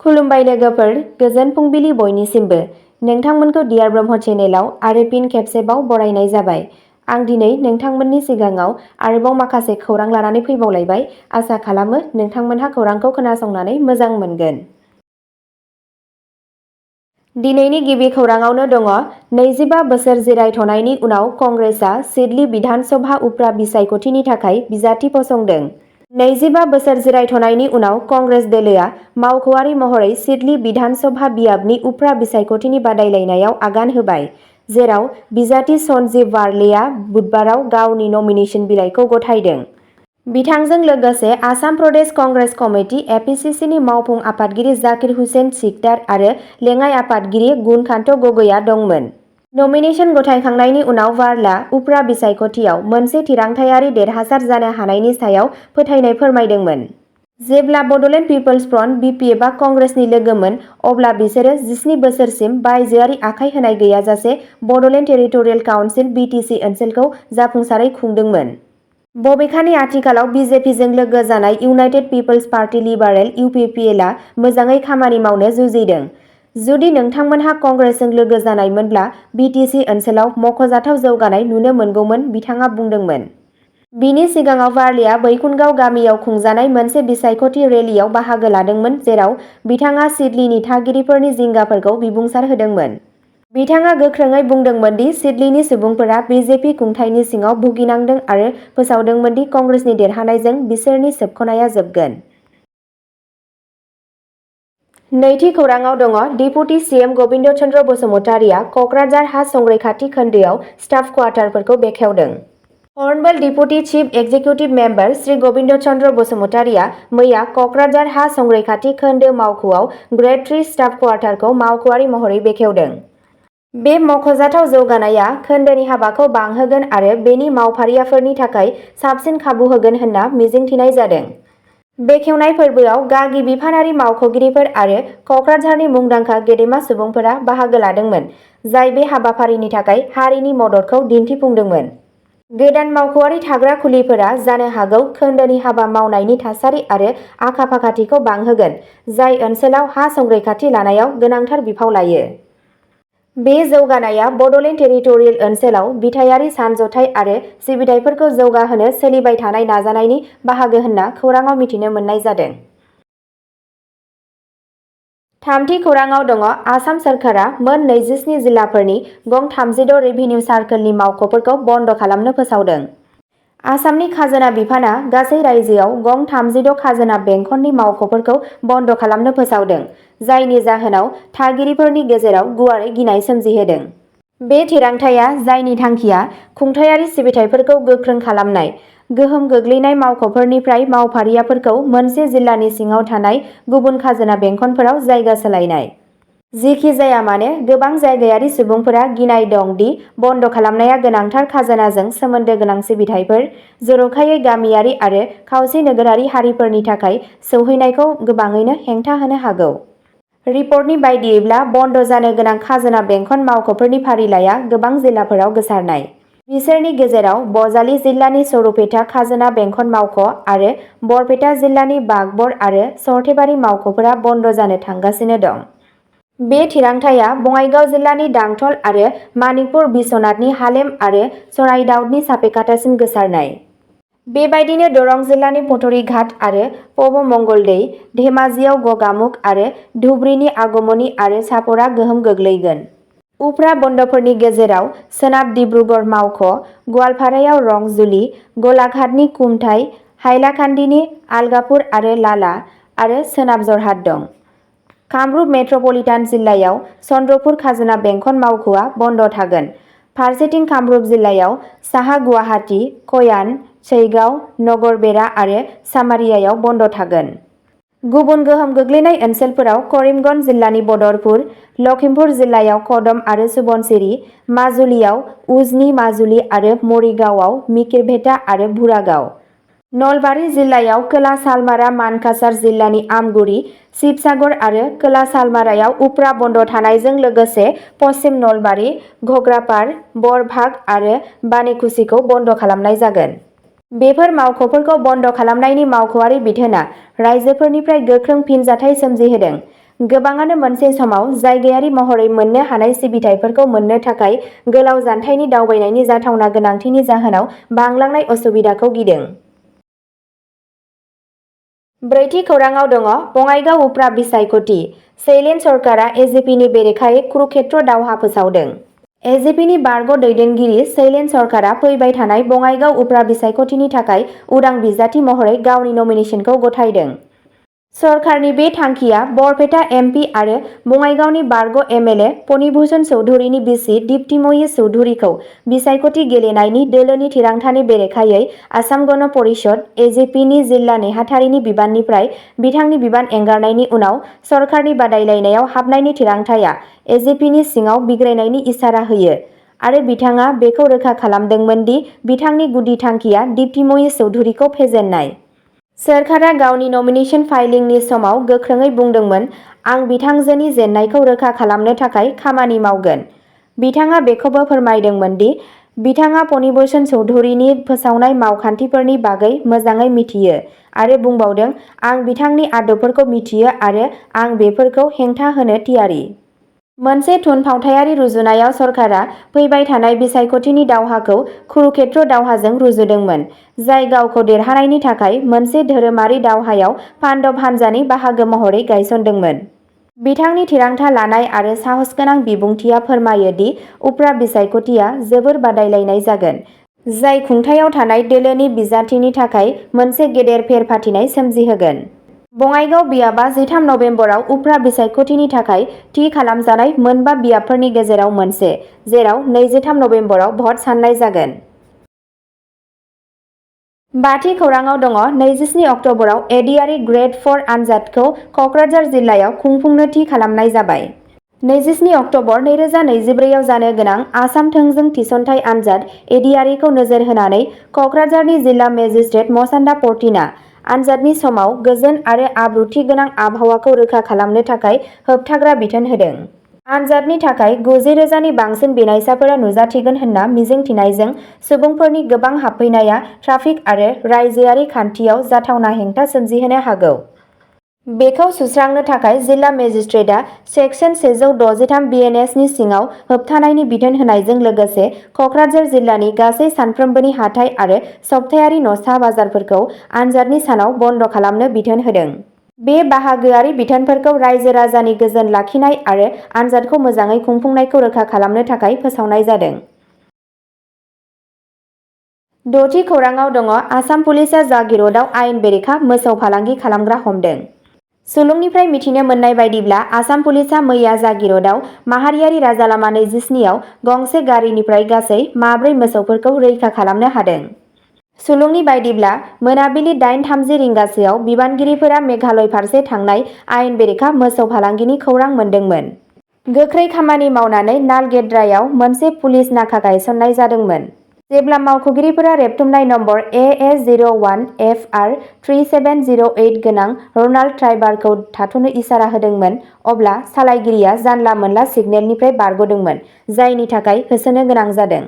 खुलुमबाय लोगोफोर, गोजोन फुंबिलि बयनिसिमबो। नोंथांमोनखौ डियार ब्रह्म चेनेलाव आरो फिन खेबसेबाव बरायनाय जाबाय। आं दिनै नोंथांमोननि सिगाङाव आरोबाव माखासे खौरां लानानै फैबावलायबाय। आसा खालामो नोंथांमोनहा खौरांखौ खोनासंनानै मोजां मोनगोन। दिनैनि गिबि खौराङावनो दङ। 25 बोसोर जिरायथ'नायनि उनाव कंग्रेसआ सिडली बिधान सभा उफ्रा बिसायख'थिनि थाखाय बिजाथि फसंदों। 25 बोसोर जिरायथ'नायनि उनाव कंग्रेस दोलोआ मावख'आरि महरै सिडली बिधान सभा बियाबनि उफ्रा बिसायख'थिनि बादायलायनायाव आगान होबाय, जेराव बिजाथि सन्जीब वार्लेआ बुधबाराव गावनि नमिनेशन बिलाइखौ गथायदों। बिथांजों लोगोसे आसाम प्रदेश कंग्रेस कमिटि (एपीसीसी) नि मावफुं आफादगिरि जाकिर हुसेन सिकदार आरो लेङाइ आफादगिरि गुणकान्त गगैआ दंमोन। नमिनेशन गथायखांनायनि उनाव वार्ला उफ्रा बिसायख'थियाव मोनसे थिरांथायारि देरहासार जानो हानायनि सायाव फोथायनाय फोरमायदोंमोन। जेब्ला बड'लेण्ड पिपल्स फ्रन्ट (बीपीएफ) आ कंग्रेसनि लोगोमोन, अब्ला बिसोरो 17 बोसोरसिम बायजोआरि आखाइ होनाय गैयाजासे बड'लेण्ड टेरिटरियेल काउन्सिल (बीटीसी) ओनसोलखौ जाफुंसारै खुंदोंमोन। बबेखानि आथिखालाव बीजेपीजों लोगो जानाय इउनाइटेड पिपल्स पार्टी लिबारेल (UPPL) आ मोजाङै खामानि मावनो जुजिदों। जुदि नोंथांमोनहा कंग्रेसजों लोगो जानायमोनब्ला बीटीसी ओनसोलाव मख'जाथाव जौगानाय नुनो मोनगौमोन, बिथाङा बुंदोंमोन। बिनि सिगाङाव वार्लेआ बैकुन्गाव गामियाव खुंजानाय मोनसे बिसायख'थि रेलीआव बाहागो लादोंमोन, जेराव बिथाङा सिडलीनि थागिरिफोरनि जिंगाफोरखौ बिबुंसार होदोंमोन। बिथाङा गोख्रोङै बुंदोंमोन दि सिडलीनि सुबुंफोरा बीजेपी खुंथायनि सिङाव भुगिनांदों आरो फोसावदोंमोन दि कंग्रेसनि देरहानायजों बिसोरनि सोबख'नाया जोबगोन। नैथि खौराङाव दङ। डेपुटि सीएम गबिन्द चन्द्र बसुमतारीआ क'क्राझार हा संरैखाथि खोन्दोआव स्टाफ क्वार्टारफोरखौ बेखेवदों। Hornbill deputy chief executive member Shri Gobinda Chandra बसुमतारीआ मैया क'क्राझार हा संरैखाथि खोन्दो मावख'आव ग्रेड 3 स्टाफ क्वार्टारखौ मावख'आरि महरै बेखेवदों। बे मख'जाथाव जौगानाया खोन्दोनि हाबाखौ बांहोगोन आरो बेनि मावफारियाफोरनि थाखाय साबसिन खाबु होगोन होनना मिजिंथिनाय जादों। बेखेवनाय फोरबोआव गागि बिफानारि मावख'गिरिफोर आरो क'क्राझारनि मुंदांखा गेदेमा सुबुंफोरा बाहागो लादोंमोन, जाय बे हाबाफारिनि थाखाय हारिनि मददखौ दिन्थिफुंदोंमोन। गोदान मावख'आरि थाग्रा खुलिफोरा जानो हागौ खोन्दोनि हाबा मावनायनि थासारि आरो आखा-फाखाथिखौ बांहोगोन, जाय ओनसोलाव हा संरैखाथि लानायाव गोनांथार बिफाव लायो। बे जौगानाया बड'लेण्ड टेरिटरियेल ओनसोलाव बिथायारि सानज'थाय आरो सिबिथाइफोरखौ जौगाहोनो सोलिबाय थानाय नाजानायनि बाहागो होनना खौराङाव मिथिनो मोननाय जादों। थामथि खौराङाव दङ। आसाम सोरखारा मोन 27 जिल्लाफोरनि गं 36 रेभिनिउ सार्कलनि मावख'फोरखौ बन्द' खालामनो फोसावदों। आसामनि खाजोना बिफानआ गासै रायजोआव गं 36 खाजोना बेंखननि मावख'फोरखौ बन्द' खालामनो फोसावदों, जायनि जाहोनाव थागिरिफोरनि गेजेराव गुवारै गिनाय सोमजिहोदों। बे थिरांथाया, जायनि थांखिया खुंथायारि सिबिथाइफोरखौ गोख्रों खालामनाय, गोहोम गोग्लैनाय मावख'फोरनिफ्राय मावफारियाफोरखौ मोनसे जिल्लानि सिङाव थानाय गुबुन खाजोना बेंखनफोराव जायगा सोलायनाय। जेखि जाया मानो, गोबां जायगायारि सुबुंफोरा गिनाय दं दि बन्द' खालामनाया गोनांथार खाजोनाजों सोमोन्दो गोनां सिबिथाइफोर, जर'खायै गामियारि आरो खावसे नोगोरारि हारिफोरनि थाखाय सौहैनायखौ गोबाङैनो हेंथा होनो हागौ। रिपर्टनि बायदियैब्ला, बन्द' जानो गोनां खाजोना बेंखन मावख'फोरनि फारिलाइआ गोबां जिल्लाफोराव गोसारनाय। बिसोरनि गेजेराव बजालि जिल्लानि सरुपेटा खाजोना बेंखन मावख' आरो बरपेटा जिल्लानि बाघबर आरो सर्थेबारि मावख'फोरा बन्द' जानो थांगासिनो दं। बे थिरांथाया बङाइगाव जिल्लानि दांथल आरो मानिकपुर बिश्वनाथनि हालेम आरो सराइदाउदनि सापेकाटासिम गोसारनाय। बेबायदिनो दरं जिल्लानि पथरिघाट आरो पब मंगलदै, धेमाजियाव गगामुख आरो धुबरीनि आगमनी आरो चापरआ गोहोम गोग्लैगोन। उफ्रा बन्द'फोरनि गेजेराव सोनाब डिब्रुगड़ मावख', गवालपारायाव रंजुली, गलाघाटनि कुमथाइ, हाइलाकान्दिनि आलगापुर आरो लाला आरो सोनाब जरहाट दं। कामरुप मेट्र'पलिटान जिल्लायाव चन्द्रपुर खाजोना बेंखन मावख'आ बन्द' थागोन। फारसेथिं कामरुप जिल्लायाव साहा गुवाहाटी, कयान, छैगाव, नगरबेरा आरो सामारियायाव बन्द' थागोन। गुबुन गोहोम गोग्लैनाय ओनसोलफोराव करिमगन्ज जिल्लानि बदरपुर, लखिमपुर जिल्लायाव कदम आरो सुबनसिरि, माजुलियाव उजनि माजुलि आरो मरिगावआव मिकिरभेटा आरो भुरागाव। नलबारि जिल्लायाव खोला सालमारा, मानकासार जिल्लानि आमगुरि, शिबसागर आरो खोला सालमारायाव उफ्रा बन्द' थानायजों लोगोसे पश्चिम नलबारि, घग्रापार, बरभाग आरो बानेकुसिखौ बन्द' खालामनाय जागोन। बेफोर मावख'फोरखौ बन्द' खालामनायनि मावख'आरि बिथोनआ राइजोफोरनिफ्राय गोख्रों फिनजाथाय सोमजिहोदों। गोबाङानो मोनसे समाव जायगायारि महरै मोननो हानाय सिबिथाइफोरखौ मोननो थाखाय गोलाव जानथायनि दावबायनायनि जाथावना गोनांथिनि जाहोनाव बांलांनाय असुबिदाखौ गिदों। ब्रैथि खौराङाव दङ बङाइगाव उफ्रा बिसायख'थि शैलेन सरकारा एजिपिनि बेरेखायै कुरुक्षेत्र दावहा फोसावदों। एजिपिनि बारग' दैदेनगिरि शैलेन सरकारा फैबाय थानाय बङाइगाव उफ्रा बिसायख'थिनि थाखाय उदां बिजाथि महरै गावनि नमिनेसनखौ गथायदों। सरकारनि बे थांखिया बरपेटा एमपि आरो बङाइगावनि बारग' एमएलए फणिभूषण चौधुरीनि बिसि दीप्तिमयी चौधुरीखौ बिसायख'थि गेलेनायनि दोलोनि थिरांथानि बेरेखायै आसाम गण परिषद एजिपिनि जिल्ला नेहाथारिनि बिबाननिफ्राय बिथांनि बिबान एंगारनायनि उनाव सरकारनि बादायलायनायाव हाबनायनि थिरांथाया एजिपिनि सिङाव बिग्रायनायनि इसारा होयो आरो बिथाङा बेखौ रोखा खालामदोंमोन दि बिथांनि गुदि थांखिया दीप्तिमयी चौधुरीखौ फेजेननाय। सोरखारा गावनि नमिनेसन फाइलिंनि समाव गोख्रोङै बुंदोंमोन, आं बिथांजोनि जेननायखौ रोखा खालामनो थाखाय खामानि मावगोन। बिथाङा बेखौबो फोरमायदोंमोन दि बिथाङा फणिभूषण चौधुरीनि फोसावनाय मावखान्थिफोरनि बागै मोजाङै मिथियो आरो बुंबावदों, आं बिथांनि आदबफोरखौ मिथियो आरो आं बेफोरखौ हेंथा होनो थियारि। मोनसे थुनफावथायारि रुजुनायाव सरकारा फैबाय थानाय बिसायख'थिनि दावहाखौ कुरुक्षेत्र दावहाजों रुजुदोंमोन, जाय गावखौ देरहानायनि थाखाय मोनसे धोरोमारि दावहायाव पान्डब हान्जानि बाहागो महरै गायसनदोंमोन। बिथांनि थिरांथा लानाय आरो साहसगोनां बिबुंथिया फोरमायो दि उफ्रा बिसायख'थिया जोबोर बादायलायनाय जागोन, जाय खुंथायाव थानाय दोलोनि बिजाथिनि थाखाय मोनसे गेदेर फेरफाथिनाय सोमजिहोगोन। बङाइगाव बियाबा 13 नबेम्बराव उफ्रा बिसायख'थिनि थाखाय थि खालामजानाय मोनबा बियाबफोरनि गेजेराव मोनसे, जेराव 23 नबेम्बराव भट साननाय जागोन। बाथि खौराङाव दङ 27 अक्ट'बराव एडिआरइ ग्रेड 4 आनजादखौ क'क्राझार जिल्लायाव खुंफुंनो थि खालामनाय जाबाय। 27 अक्ट'बर 2024 आव जानो गोनां आसाम थोंजों थिसनथाइ आनजाद एडिआरइखौ नोजोर होनानै क'क्राझारनि जिल्ला मेजिस्ट्रेट मसान्दा पर्टिना आनजादनि समाव गोजोन आरो आब्रुथि गोनां आबहावाखौ रोखा खालामनो थाखाय होबथाग्रा बिथोन होदों। आनजादनि थाखाय 90,000नि बांसिन बिनायसाफोरा नुजाथिगोन होनना मिजिंथिनायजों सुबुंफोरनि गोबां हाबफैनाया ट्राफिक आरो रायजोआरि खान्थियाव जाथावना हेंथा सोमजिहोनो हागौ। बेखौ सुस्रांनो थाखाय जिल्ला मेजिस्ट्रेटआ सेक्सन 163 बिएनएसनि सिङाव होबथानायनि बिथोन होनायजों लोगोसे क'क्राझार जिल्लानि गासै सानफ्रोमबोनि हाथाइ आरो सप्तायारि न'सा बाजारफोरखौ आनजादनि सानाव बन्द' खालामनो बिथोन होदों। बे बाहागोआरि बिथोनफोरखौ रायजो राजानि गोजोन लाखिनाय आरो आनजादखौ मोजाङै खुंफुंनायखौ रोखा खालामनो थाखाय फोसावनाय जादों। द'थि खौराङाव दङ आसाम पुलिसआ जागिरदआव आयेन बेरेखा मोसौ फालांगि खालामग्रा हमदों। सुलुंनिफ्राय मिथिनो मोननाय बायदिब्ला आसाम पुलिसआ मैया जागिरदआव माहारियारि राजालामा 27 आव गंसे गारिनिफ्राय गासै 4 मोसौफोरखौ रैखा खालामनो हादों। सुलुंनि बायदिब्ला मोनाबिलि 8:30 रिंगासोआव बिबानगिरिफोरा मेघालय फारसे थांनाय आयेन बेरेखा मोसौ फालांगिनि खौरां मोन्दोंमोन। गोख्रै खामानि मावनानै नालगेद्रायाव मोनसे पुलिस नाका गायसननाय जादोंमोन। जेब्ला मावख'गिरिफोरा रेबथुमनाय नम्बर AA01FR 3708 गोनां रनाल्ड ट्राइबारखौ थाथ'नो इसारा होदोंमोन, अब्ला सालायगिरिया जानला मोनला सिगनेलनिफ्राय बारग'दोंमोन, जायनि थाखाय होसोनो गोनां जादों।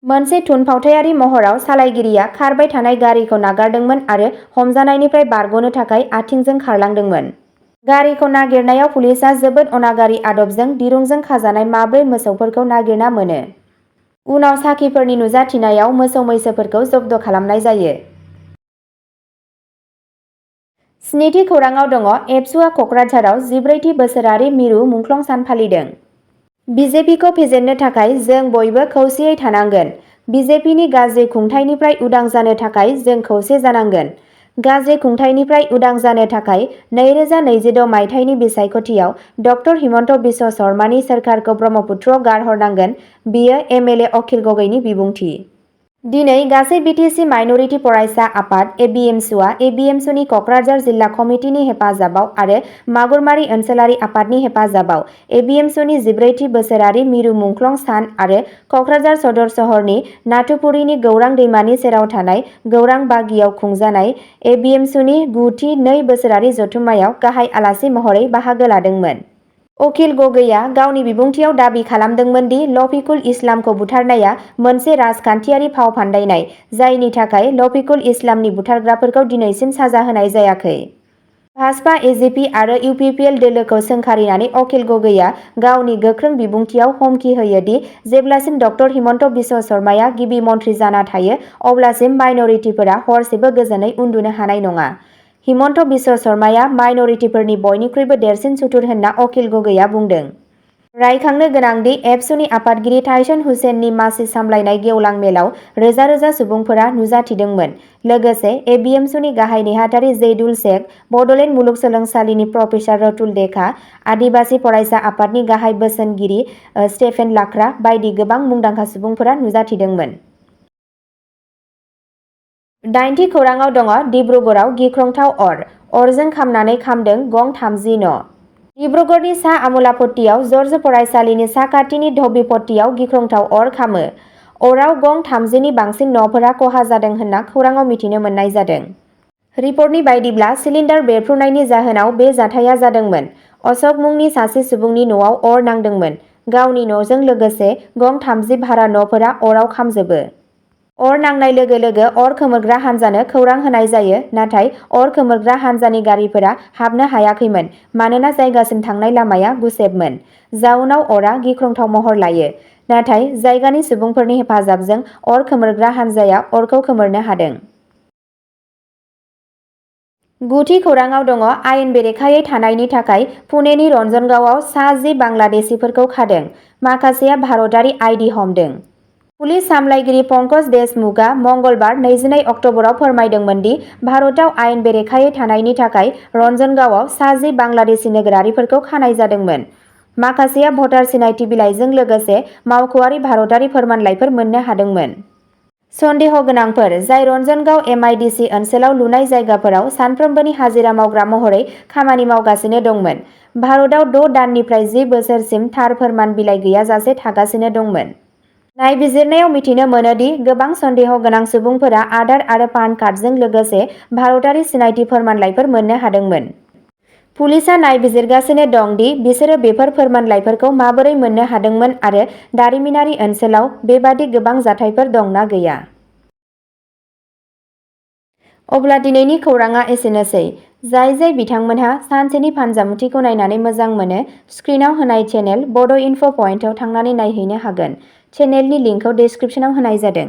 मोनसे थुनफावथायारि महराव सालायगिरिया खारबाय थानाय गारिखौ नागारदोंमोन आरो हमजानायनिफ्राय बारग'नो थाखाय आथिंजों खारलांदोंमोन। गारिखौ नागिरनायाव पुलिसआ जोबोद अनागारि आदबजों दिरुंजों खाजानाय 4 मोसौफोरखौ नागिरना मोनो। उनाव साखिफोरनि नुजाथिनायाव मोसौ-मैसोफोरखौ जब्द खालामनाय जायो। स्निथि खौराङाव दङ एबसुआ क'क्राझाराव 14थि बोसोरारि मिरु मुंख्लं सान फालिदों। बिजेपिखौ फेजेननो थाखाय जों बयबो खौसेयै थानांगोन। बिजेपिनि गाज्रि खुंथायनिफ्राय उदां जानो थाखाय जों खौसे जानांगोन। गाज्रि खुंथायनिफ्राय उदां जानो थाखाय 2026 मायथाइनि बिसायख'थियाव ड हिमन्त बिश्व शर्मानि सोरखारखौ ब्रह्मपुत्रआव गारहरनांगोन, बेयो एमएलए अखिल गगैनि बिबुंथि। दिनै गासै बिटिसि माइनरिटि फरायसा आफाद एबिएमसुआ एबिएमसुनि क'क्राझार जिल्ला कमिटिनि हेफाजाबाव आरो मागुरमारि ओनसोलारि आफादनि हेफाजाबाव एबिएमसुनि 14थि बोसोरारि मिरु मुंख्लं सान आरो क'क्राझार सदर सहरनि नाथुपुरिनि गौरां दैमानि सेराव थानाय गौरां बागियाव खुंजानाय एबिएमसुनि 9थि 2 बोसोरारि जथुम्मायाव गाहाय आलासि महरै बाहागो लादोंमोन। अखिल गगैआ गावनि बिबुंथियाव दाबि खालामदोंमोन दि लफिकुल इस्लामखौ बुथारनाया मोनसे राजखान्थियारि फाव फान्दायनाय, जायनि थाखाय लफिकुल इस्लामनि बुथारग्राफोरखौ दिनैसिम साजा होनाय जायाखै। भाजपा एजिपि आरो UPPL दोलोखौ सोंखारिनानै अखिल गगैआ गावनि गोख्रों बिबुंथियाव हमखि होयो दि जेब्लासिम डक्टर हिमन्त बिश्व शर्माया गिबि मन्थ्रि जाना थायो अब्लासिम माइनरिटिफोरा हरसेबो गोजोनै उन्दुनो हानाय नङा। हिमन्त बिश्व शर्माया माइनरिटिफोरनि बयनिख्रुइबो देरसिन सुथुर होनना अखिल गगैआ बुंदों। रायखांनो गोनांदि एबसुनि आफादगिरि टाइसन हुसेननि मासि सामलायनाय गेवलां मेलाव रोजा रोजा सुबुंफोरा नुजाथिदोंमोन। लोगोसे एबिएमसुनि गाहाय नेहाथारि जैदुल शेख, बड'लेण्ड मुलुगसोलोंसालिनि प्रफेसार रतुल देखा, आदिबासि फरायसा आफादनि गाहाय बोसोनगिरि स्टेफेन लाक्रा बायदि गोबां मुंदांखा सुबुंफोरा नुजाथिदोंमोन। 9थि खौराङाव दङ डिब्रुगड़आव गिख्रंथाव अरजों खामनानै खामदों गं 30 न'। डिब्रुगड़नि सा आमुलापट्टियाव जर्ज फरायसालिनि साखाथिनि धबिपट्टियाव गिख्रंथाव अर खामो। अराव गं 30नि बांसिन न'फोरा खहा जादों होनना खौराङाव मिथिनो मोननाय जादों। रिपर्टनि बायदिब्ला सिलिन्डार बेरफ्रुनायनि जाहोनाव बे जाथाया जादोंमोन। अशक मुंनि सासे सुबुंनि न'आव अर नांदोंमोन। गावनि न'जों लोगोसे गं 30 भारा न'फोरा अराव खामजोबो। अर नांनाय लोगो लोगो अर खोमोरग्रा हान्जानो खौरां होनाय जायो, नाथाय अर खोमोरग्रा हान्जानि गारिफोरा हाबनो हायाखैमोन मानोना जायगासिम थांनाय लामाया गुसेबमोन। जाउनाव अरा गिख्रंथाव महर लायो। नाथाय जायगानि सुबुंफोरनि हेफाजाबजों अर खोमोरग्रा हान्जाया अरखौ खोमोरनो हादों। 9थि खौराङाव दङ आयेन बेरेखायै थानायनि थाखाय पुनेनि रन्जनगावआव सा 10 बांलादेशिफोरखौ खादों। माखासेया भारतारि आइडि हमदों। पुलिस सामलायगिरि पंकज देशमुखआ मंगलबार 22 अक्ट'बराव फोरमायदोंमोन दि भारतआव आयेन बेरेखायै थानायनि थाखाय रन्जनगावआव सा 10 बांलादेशी नोगोरारिफोरखौ खानाय जादोंमोन। माखासेया भटार सिनायथि बिलाइजों लोगोसे मावख'आरि भारतारि फोरमानलाइफोर मोननो हादोंमोन। सन्देह गोनांफोर, जाय रन्जनगाव MIDC ओनसोलाव लुनाय जायगाफोराव सानफ्रोमबोनि हाजिरा मावग्रा महरै खामानि मावगासिनो दंमोन, भारतआव 6 दाननिफ्राय 10 बोसोरसिम थार फोरमान बिलाइ गैयाजासे थागासिनो दंमोन। नायबिजिरनायाव मिथिनो मोनो दि गोबां सन्देह गोनां सुबुंफोरा आधार आरो पान कार्डजों लोगोसे भारतारि सिनायथि फोरमानलाइफोर मोननो हादोंमोन। पुलिसआ नायबिजिरगासिनो दं दि बिसोरो बेफोर फोरमानलाइफोरखौ माबोरै मोननो हादोंमोन आरो दारिमिनारि ओनसोलाव बेबादि गोबां जाथायफोर दं ना गैया। अब्ला दिनैनि खौरांआ एसेनोसै। जाय बिथांमोनहा सानसेनि फानजामुथिखौ नायनानै मोजां मोनो, स्क्रिनआव होनाय चेनेल बड' इनफ' पइन्टआव थांनानै नायहैनो हागोन। चेनेलनि लिंकखौ डिस्क्रिप्शनाव होनाय जादों।